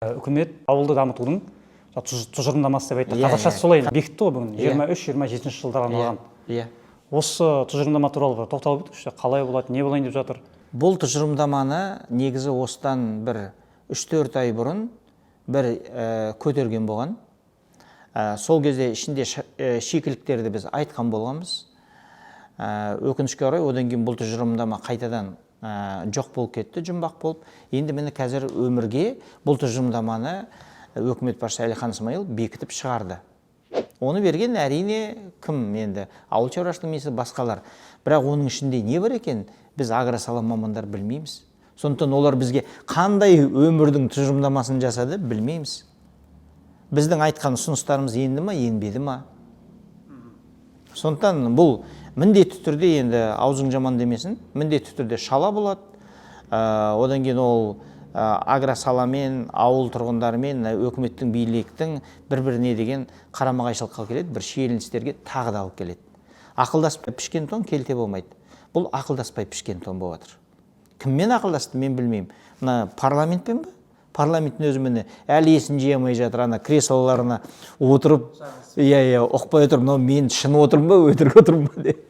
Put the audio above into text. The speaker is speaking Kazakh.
Үкімет ауылды дамытудың тұжырымдамасы деп айтты. Иә, Қазақшасы солай бекітті ғой бүгін, 23-27 жылдарға арналған. Осы тұжырымдама туралы бір тоқталып өтіңізші. Қалай болады, не болайын деп жатыр? Бұл тұжырымдаманы негізі осыдан бір 3-4 ай бұрын бір көтерген болған. Сол кезде ішінде шикіліктерді біз айтқан болғанбыз. Өкінішке орай, одан кейін бұл тұжырымдама қайтадан жоқ болып кетті, жұмбақ болып. Енді міне, қазір өмірге бұл тұжырымдаманы өкімет басшысы Әлихан Смайылов бекітіп шығарды. Оны берген, әрине, кім енді, ауыл шаруашылығы министрі, басқалар. Бірақ оның ішінде не бар екен, біз, агросала мамандары, білмейміз. Сондықтан олар бізге қандай өмірдің тұжырымдамасын жасады, білмейміз. Біздің айтқан ұсыныстарымыз енді ма, енбеді ма? Сондықтан бұл міндетті түрде, енді аузың жаман демесін, міндетті түрде шала болады. Одан кейін ол агросаламен, ауыл тұрғындарымен, өкіметтің, биліктің бір біріне деген қарама қайшылыққа келеді, бір шиеленістерге тағы да алып келеді. Ақылдаспай пішкен тон келте болмайды. Бұл ақылдаспай пішкен тон болып жатыр. Кіммен ақылдасты, мен білмеймін. Мына парламентпен ба? Парламенттің өзі, міне, әлі есін жия алмай жатыр ана креслоларына отырып. Иә, ұқпай отыр, мынау мен шын отырмын ба, өтірік отырмын ба деп.